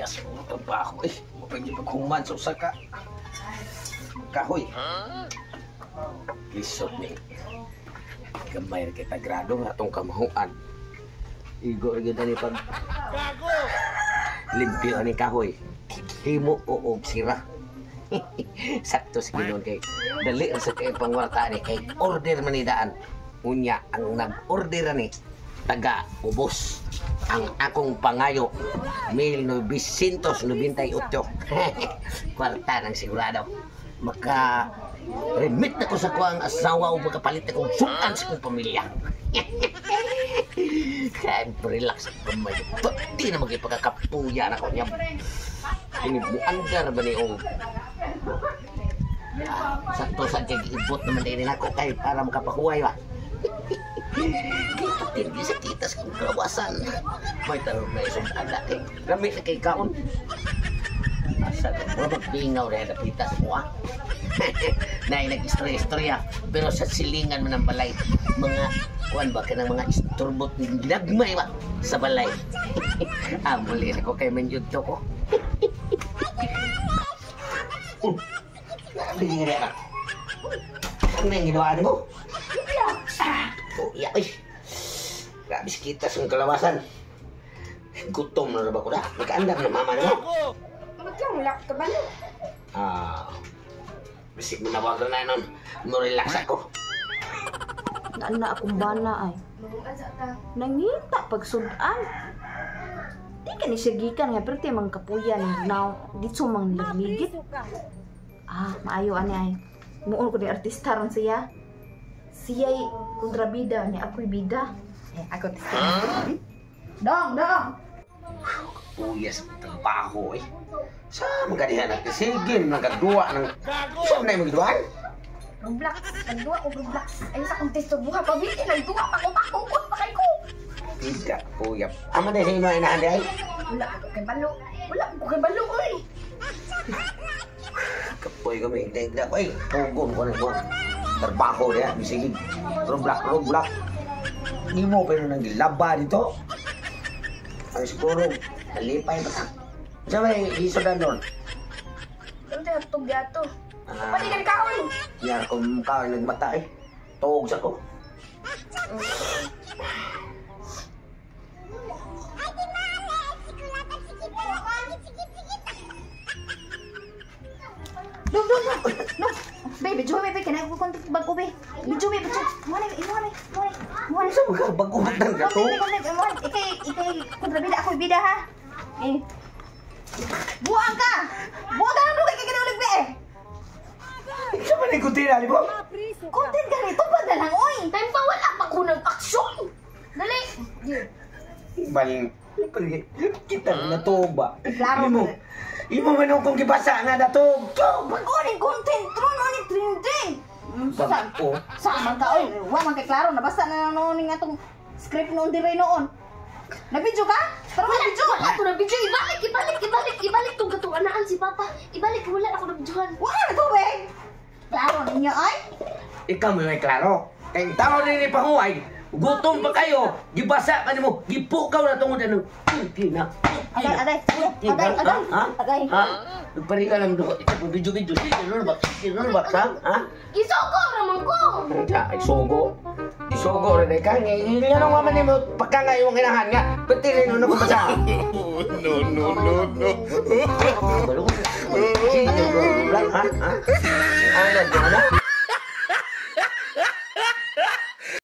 Kapuya sa mga trabaho eh. Mapag paghuman sa usa ka kahoy. Lisod ni. Gamay ra kita grado nga atong kamahuan. Igo ra gyud ani pag limpyo ani kahoy. Himo ko og sira. Sakto sa Ginoo kay dali ra sa kay pangwarta ni kay order man ni daan. Unya ang nag-order ani taga ubos. Ang akong pangayo 1998. Kwarta ng sigurado. Maka remit na ko sa kuang asawa o makapalit akong sukan sa kong pamilya. Kaya relax ang kamay. Pati na magipagkakapuya na ko niya. Ini buandar ba ni o sakto sa kay ibot naman din ako kay para makapahuway ba. Kay patin sa kita sa kong kalawasan. May tarong na isang anak kay gamit na kay kaon. Asa ka mo magpingaw rin na pitas mo ah. Nay nag-istorya-istorya pero sa silingan man ang balay mga kuan ba kanang mga isturbot ginagmay ba sa balay. Amuli ako kay man jud to ko. Bingira ka. Ano yung ginawa mo? Oh, iya, uy. Grabe sa kita sa kalawasan. Gutom na ba ko na? Nakaandam na mama na mo. Ba't wala ka ba? Ah, bisig mo nawagan na nun. Mo-relax ako. Naan na akong bana ay. Nangita pagsudan. Di ka ni siya gikan nga pero ti mang kapuyan now dito mang ligligit. Ah, maayo ani ay. Muon ko ni artista ron siya. Siya'y kontrabida ni ako'y bida. Eh, ako artista. Dong, dong. Kapuya sa trabaho eh. Sa magkadihan at sige, nagagawa ng... Saan na yung magduan? Roblox. Nagduwa ko Roblox. Ayun sa kontesto buha. Pabili, nagduwa pa ko. Pakukot pa kay ko. Tidak, kapuya. Ama na sa inyo inahan di ay? Wala ko kay balo. Wala ko kay balo, oy. Kapoy kami. Hindi ko. Ay, pugon ko na ito. Trabaho niya. Bisig. Roblox, Roblox. Hindi mo pero naglaba dito. Ay, siguro, nalipay ba ka? Sa may isodan doon? Ano tayo, tug gato? Pati ka kaon! Yan, kung kaon nagmata eh. Tuog sa ko. Dong, dong, dong! Dong! Baby, video baby, kaya ko konti bago be. Video baby, video. Mo na, mo na, mo na. Mo na. Sa mga baguhan ng gato. Ikay, ikay kontrabida ako bida ha. Eh. Buang ka. Buang ka nang dugay kay ulig be. Sa man kunti na mo? Content ganito ba na lang oy? Time pa wala pa ko nag-action. Dali. Bal kita na to ba? Klaro. Imo. Imo man akong gibasa nga na to. Bago ning content ron ni trending. Bago. Sa man ka oy, wa man kay klaro nabasa na noon ning atong script noon diri noon. Nag-video ka? Pero wala video. Wala ko na video. Ibalik, ibalik, ibalik, ibalik tong katuanaan si Papa. Ibalik, wala ako na videohan. Wala na tubig. Klaro ninyo ay? Ikaw mo may klaro. Kay tao ni pahuway, gutom pa kayo, gibasa ka nimo, gipukaw na tungod ano. Tina. Agay, agay, agay, agay, agay. Ha? Nagpari ka lang doon. Ito, video-video. Sige, ba? Sige, ba? Ha? Isugo raman ko! Ay, sugo. Isugo rin ka. Nga nung naman mo, pagka nga yung kinahan nga, pati rin nung nakabasa. No, no, no, no. Sige, ha? Ha? Ano, ano?